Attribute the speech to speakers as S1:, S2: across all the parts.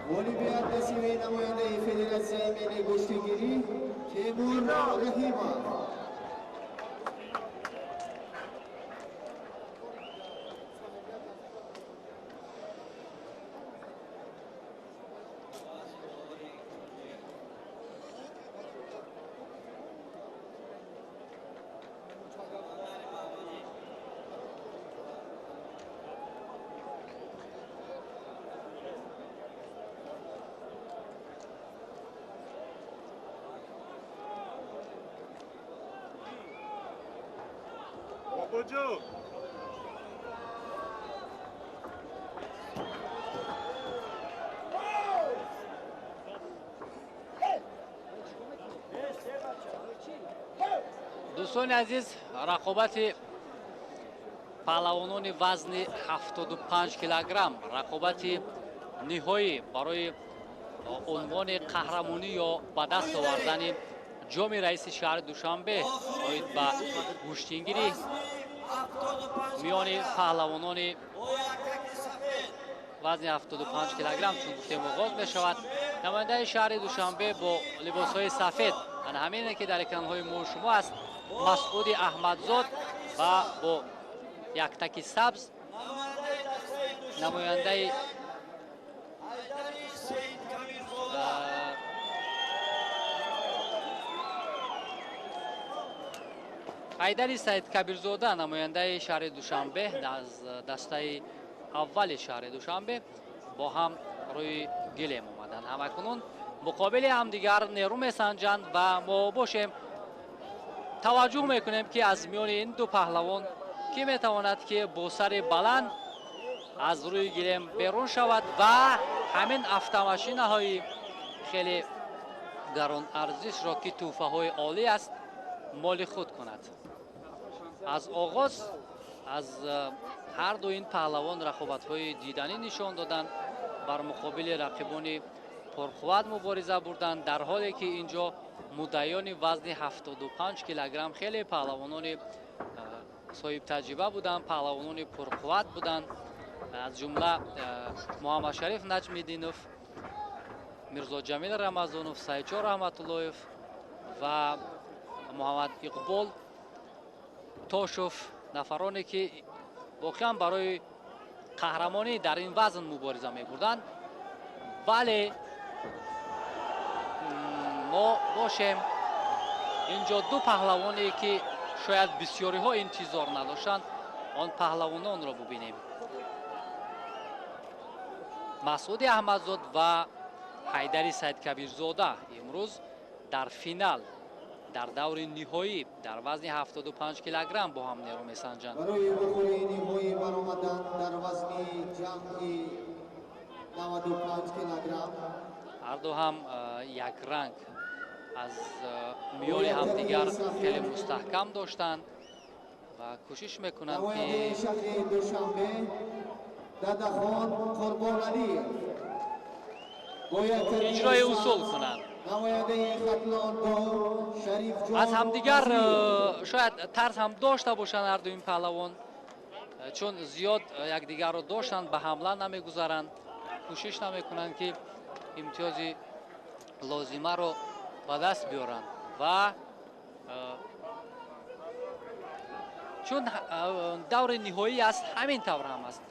S1: Ғолибият насиби намояндаи Федератсияи миллии гӯштигирӣ Темур Раҳимов.
S2: Дӯстони азиз, рақобати паҳлавонони вазни 75 килограмм, рақобати ниҳоӣ барои унвони қаҳрамонӣ ё ба даст овардани ҷоми раиси шаҳри Душанбе оид ба гӯштингирӣ миёни паҳлавонони вазни 75 килограмм, чун гуфтем, оғоз мешавад. Намояндаи шаҳри Душанбе бо либосҳои сафед, ана ҳамине ки дар экранҳои мо шумо аст, Масъуди Аҳмадзод, ва бо яктаки сабз намояндаи Ҳайдари Саидкабирзода, намояндаи шаҳри Душанбе аз дастаи аввали шаҳри Душанбе, бо ҳам рӯи гилем омаданд. Ҳамакунун муқобили ҳамдигар нерӯ месанҷанд ва мо бошем таваҷҷӯҳ мекунем, ки аз миёни ин ду паҳлавон кӣ метавонад, ки бо сари баланд аз рӯи гилем берун шавад ва ҳамин автомашинаҳои хеле гаронарзишро, ки тӯҳфаҳои олӣ аст, моли худ кунад. Аз оғоз аз ҳар ду ин паҳлавон рақобатҳои диданӣ нишон доданд, бар муқобили рақибони пурқувват мубориза бурданд, дар ҳоле ки ин ҷо муддаиёни вазни 75 килограмм хеле паҳлавонони соҳибтаҷриба буданд, паҳлавонони пурқувват буданд, аз ҷумла Муҳаммадшариф Наҷмиддинов, Мирзоҷамил Рамазонов, Саидҷон Раҳматуллоев ва Муҳаммад Иқбол Тошов, нафароне ки воқеан барои қаҳрамонӣ дар ин вазн мубориза мебурданд. Вале мо бошем инҷо ду паҳлавоне ки шояд бисёриҳо интизор надоштанд, он паҳлавононро бубинем: Масъуди Аҳмадзод ва Ҳайдари Саидкабирзода имрӯз дар финал, дар даври ниҳоӣ, дар вазни 75 килограмм бо ҳам нерӯ месанҷанд.
S1: Барои вухӯри ниҳоӣ баромадан дар вазни ҷамъи 95 килограмм
S2: ҳарду ҳам якранг аз миёни ҳамдигар хеле мустаҳкам доштанд ва кӯшиш мекунанд, ки
S1: намояндаи шаҳри Душанбе Дадахон Қурбоналиев бо яктаки
S2: иҷрои
S1: сабз
S2: усул кунанд.
S1: Намояндаи Хатлон Шарифҷон
S2: Аз ҳамдигар
S1: Насиров.
S2: шояд тарс ҳам дошта бошанд ҳарду ин паҳлавон, чун зиёд якдигарро доштанд, ба ҳамла намегузаранд, кӯшиш намекунанд, ки имтиёзи лозимаро ба даст биёранд, ва чун даври ниҳоӣ аст, ҳамин тавр ҳам аст,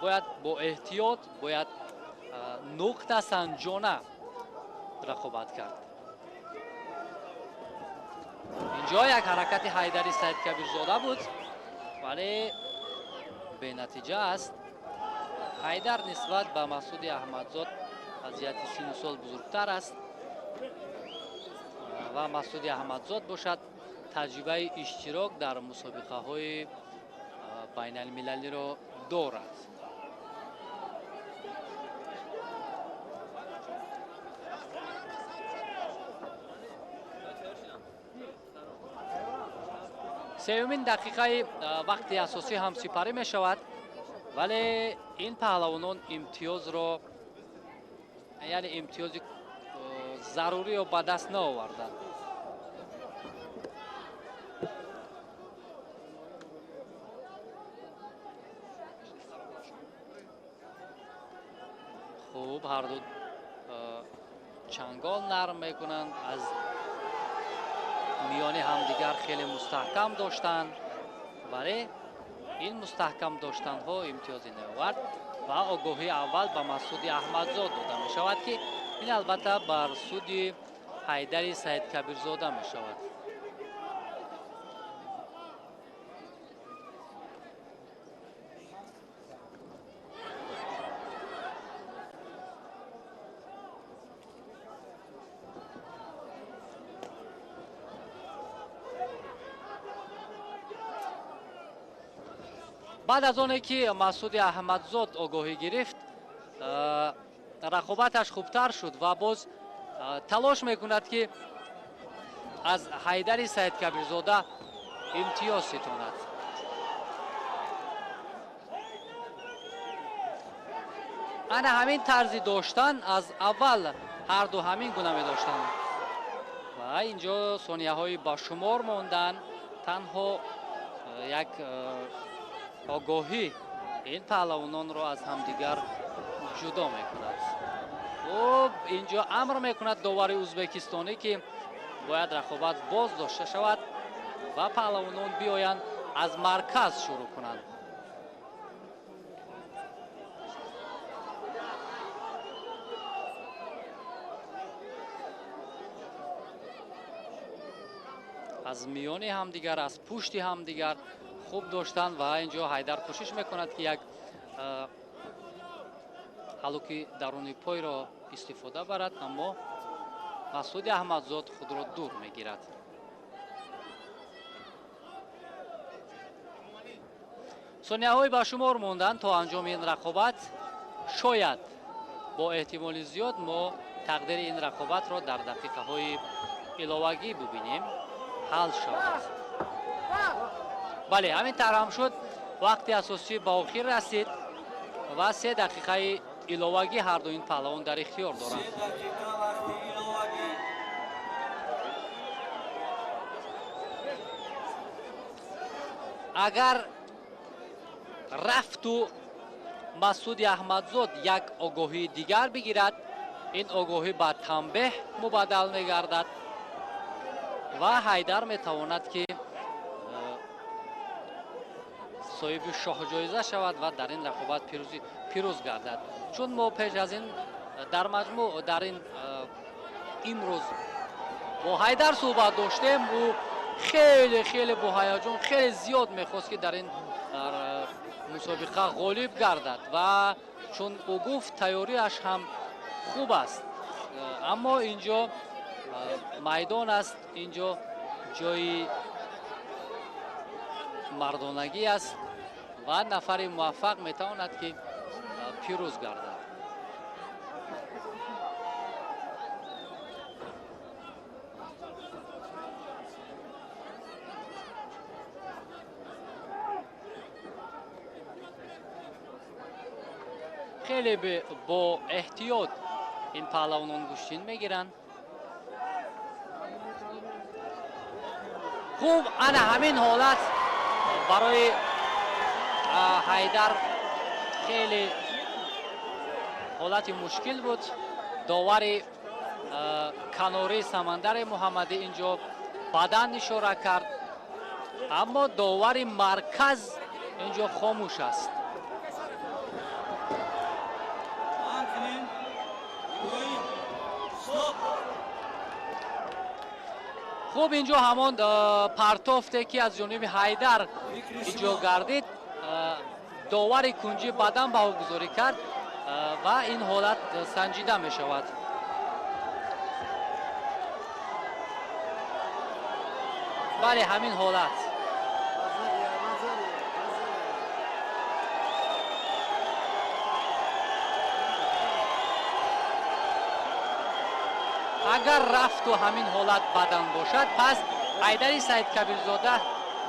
S2: бояд бо эҳтиёт, бояд нуқтасанҷона рақобат кард. Инҷо як ҳаракати Ҳайдари Саидкабирзода буд, вале бенатиҷа аст. Ҳайдар нисбат ба Масъуди Аҳмадзод аз ҷиҳати сину сол бузургтар аст ва Масъуди Аҳмадзод бошад таҷрибаи иштирок дар мусобиқаҳои байналмилалиро дорад. Сеюмин дақиқаи вақти асосӣ ҳам сипарӣ мешавад, вале ин паҳлавонон имтиёзро, яъне имтиёзи заруриро ба даст наоварданд. Хуб, ҳарду Чангол нарм мекунанд, аз миёни ҳамдигар хеле мустаҳкам доштанд, вале ин мустаҳкам доштанҳо имтиёзе наовард ва огоҳии аввал ба Масуди Аҳмадзод дода мешавад, ки ин албатта бар суди Ҳайдари Саидкабирзода мешавад. Баъд аз оне ки Масуди Аҳмадзод огоҳӣ гирифт, рақобаташ хубтар шуд ва боз талош мекунад, ки аз Ҳайдари Саидкабирзода имтиёз ситонад. Ана ҳамин тарзи доштан аз аввал ҳарду ҳамин гуна медоштанд ва инҷо сонияҳои ба шумор мондан, танҳо як огоҳӣ ин паҳлавононро аз ҳамдигар ҷудо мекунад. Хуб, инҷо амр мекунад довари ӯзбекистонӣ, ки бояд рақобат боз дошта шавад ва паҳлавонон биёянд аз марказ шурӯъ кунанд. Аз миёни ҳамдигар, аз пушти ҳамдигар хуб доштанд ва инҷо Ҳайдар кӯшиш мекунад, ки як ҳалуки даруни пойро истифода барад, аммо Масуди Аҳмадзод худро дур мегирад. Сонияҳои ба шумор монданд то анҷоми ин рақобат. Шояд бо эҳтимоли зиёд мо тақдири ин рақобатро дар дақиқаҳои иловагӣ бубинем, ҳал шавад. Бале, ҳамин тавр ҳам шуд. Вақти асосӣ ба охир расид ва 3 дақиқаи иловагӣ ҳарду ин паҳлавон дар ихтиёр доранд. Агар рафту Масуди Аҳмадзод як огоҳии дигар бигирад, ин огоҳӣ ба танбеҳ мубаддал мегардад ва Ҳайдар метавонад, ки соҳиби шоҳҷоиза шавад ва дар ин рақобат пирӯз гардад. Чун мо пеш аз ин дар маҷмӯъ дар ин имрӯз бо Ҳайдар суҳбат доштем, ӯ хеле хеле бо ҳаяҷон хеле зиёд мехост, ки дар ин мусобиқа ғолиб гардад ва чун ӯ гуфт, тайёриаш ҳам хуб аст, аммо инҷо майдон аст, инҷо ҷои мардонагӣ аст ва нафари муваффақ метавонад, ки пирӯз гардад. Хеле бо эҳтиёт ин паҳлавонон гӯштин мегиранд. Хуб, ана ҳамин ҳолат барои Ҳайдар хеле ҳолати мушкил буд. Довари канори Самандари Муҳаммадӣ инҷо бадан ишора кард, аммо довари марказ инҷо хомӯш аст. Хуб, инҷо ҳамон партофте, ки аз ҷониби Ҳайдар иҷро гардид, довари кунҷӣ бадан баҳогузорӣ кард ва ин ҳолат санҷида мешавад. Бале, ҳамин ҳолат. Агар рафту ҳамин ҳолат бадан бошад, пас Ҳайдари Саидкабирзода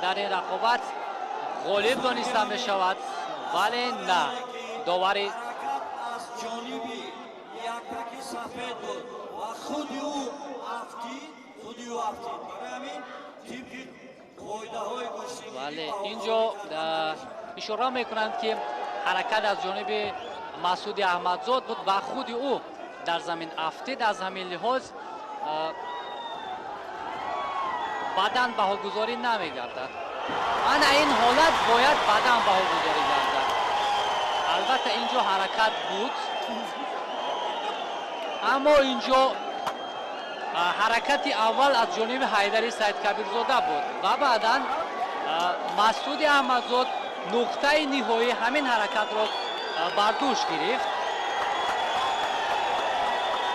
S2: дар ин рақобат ғолиб дониста мешавад, вале на довари
S3: аз ҷониби яктаки сафед буд ва худи ӯ афтид, худи ӯ афтид. Барои ҳамин тибқи қоидаҳои гӯштингирӣ.
S2: Бале, инҷо ишора мекунанд, ки ҳаракат аз ҷониби Масуди Аҳмадзод буд ва худи ӯ дар замин афтид. Аз ҳамин лиҳоз баъдан баҳогузорӣ намегардад. Ана ин ҳолат бояд баъдан баҳогузорӣ гардад. Албатта инҷо ҳаракат буд, аммо инҷо ҳаракати аввал аз ҷониби Ҳайдари Саидкабирзода буд ва баъдан Масуди Аҳмадзод нуқтаи ниҳоии ҳамин ҳаракатро бар дӯш гирифт.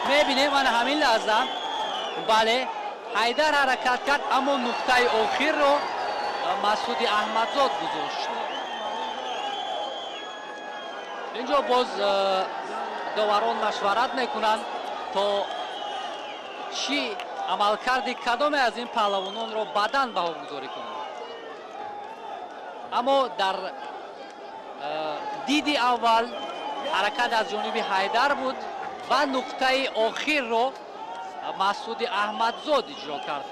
S2: Мебинем ана ҳамин лаҳза, бале, Ҳайдар ҳаракат кард, аммо нуқтаи охирро Масуди Аҳмадзод гузошт. Инҷо боз доварон машварат мекунанд то чӣ амалкарди кадоме аз ин паҳлавононро баъдан баҳогузорӣ кунанд. Аммо дар диди аввал ҳаракат аз ҷониби Ҳайдар буд ва нуқтаи охирро Масуди Аҳмадзод иҷро кард.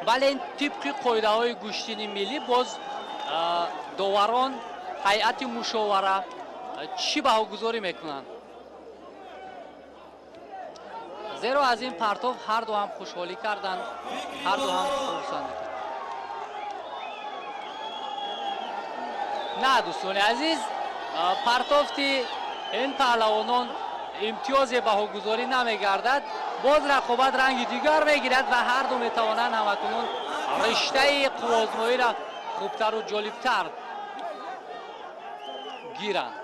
S2: Вале ин тибқи қоидаҳои гӯштини миллӣ боз доварон, ҳайати мушовара чӣ баҳогузорӣ мекунанд? Зеро аз ин партов ҳарду ҳам хушҳолӣ карданд, ҳарду ҳам хурсандӣ карданд. На, дӯстони азиз, партофти ин паҳлавонон имтиёзе баҳогузорӣ намегардад. Боз рақобат ранги дигар мегирад ва ҳарду метавонанд ҳамакунун риштаи қувваозмоиро хубтару ҷолибтар гиранд.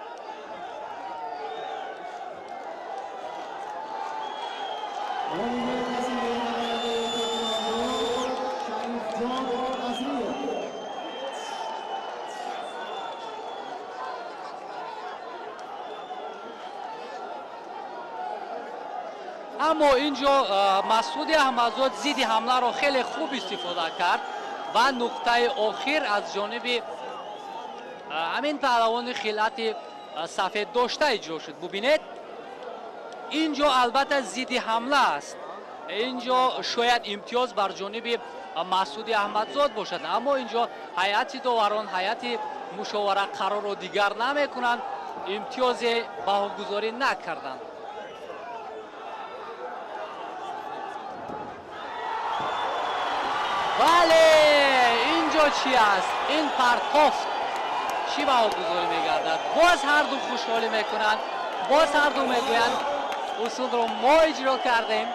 S2: Аммо инҷо Масуди Аҳмадзод зидди ҳамларо хеле хуб истифода кард ва нуқтаи охир аз ҷониби ҳамин паҳлавони хилъати сафед дошта иҷро шуд. Бубинед, инҷо албатта зидди ҳамла аст. Инҷо шояд имтиёз бар ҷониби Масуди Аҳмадзод бошад, аммо инҷо ҳайати доварон, ҳайати мушовара қарорро дигар намекунанд, имтиёзе баҳогузорӣ накарданд. Бале, инҷо чӣ аст? Ин партофт чӣ баҳогузорӣ мегардад? Боз ҳарду хушҳолӣ мекунанд, боз ҳарду мегӯянд усулро мо иҷро кардем.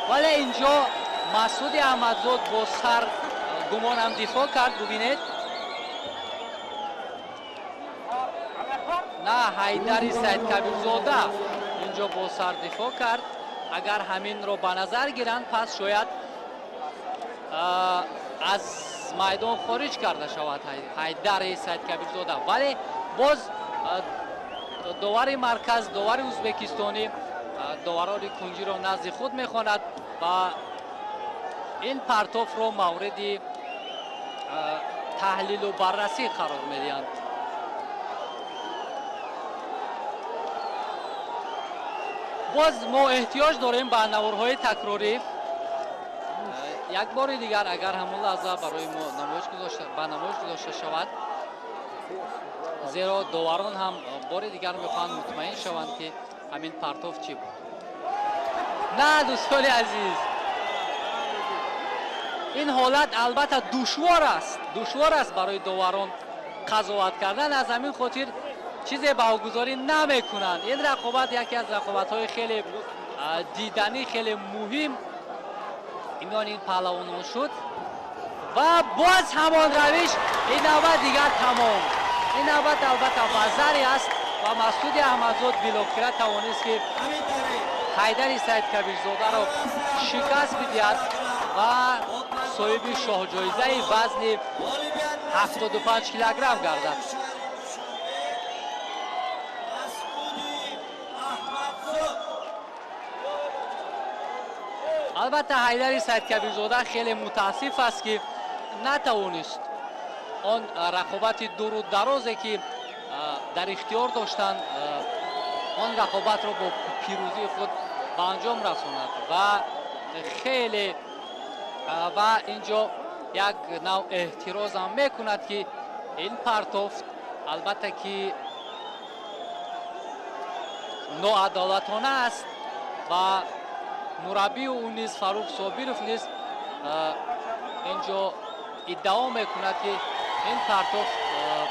S2: Вале инҷо Масуди Аҳмадзод бо сар гумонам дифоъ кард. Бубинед, на, Ҳайдари Саидкабирзода инҷо бо сар дифоъ кард. Агар ҳаминро ба назар гиранд, пас шояд аз майдон хориҷ карда шавад Ҳайдари Саидкабирзода. Вале боз довари марказ, довари ӯзбекистонӣ доварони кунҷиро назди худ мехонад ва ин партофро мавриди таҳлилу баррасӣ қарор медиҳанд. Боз мо эҳтиёҷ дорем ба наворҳои такрорӣ. Як бори дигар агар ҳамон лаҳза барои мо ба намоиш гузошта шавад, зеро доварон ҳам бори дигар мехоҳанд мутмаин шаванд, ки ҳамин партоф чӣ буд. На, дӯстони азиз, ин ҳолат албатта душвор аст, душвор аст барои доварон қазоват кардан. Аз ҳамин хотир чизе баҳогузорӣ намекунанд. Ин рақобат яке аз рақобатҳои хеле диданӣ, хеле муҳим миёни ин паҳлавонон шуд ва боз ҳамон равиш. Ин навбат дигар тамом. Ин навбат албатта вазаре аст ва Масуди Аҳмадзод билохира тавонист, ки Ҳайдари Саидкабирзодаро шикаст бидиҳад ва соҳиби шоҳҷоизаи вазни 75 килограмм гардад. Албатта Ҳайдари Саидкабирзода хеле мутаассиф аст, ки натавонист он рақобати дуру дарозе, ки дар ихтиёр доштанд, он рақобатро бо пирӯзии худ ба анҷом расонад ва хеле ва инҷо як нав эҳтирозам мекунад, ки ин партофт албатта ки Ноадолатона аст ва мураббии ӯ низ, Фаррух Собиров низ, инҷо иддао мекунад, ки ин партофт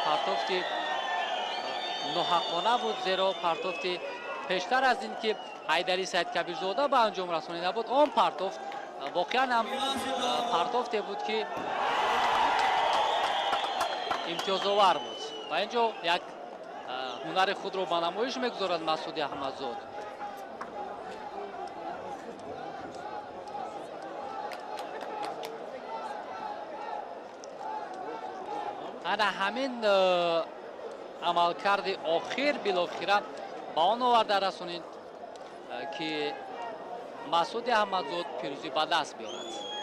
S2: партофти ноҳаққона буд, зеро партофти пештар аз ин, ки Ҳайдари Саидкабирзода ба анҷом расонида буд, он партофт воқеан ҳам партофте буд, ки имтиёзовар буд. Ва ин ҷо як ҳунари худро ба намоиш мегузорад Масуди Аҳмадзод. Ана ҳамин амалкарди охир билохира ба он оварда расонид, ки Масуди Аҳмадзод пирӯзӣ ба даст биёрад.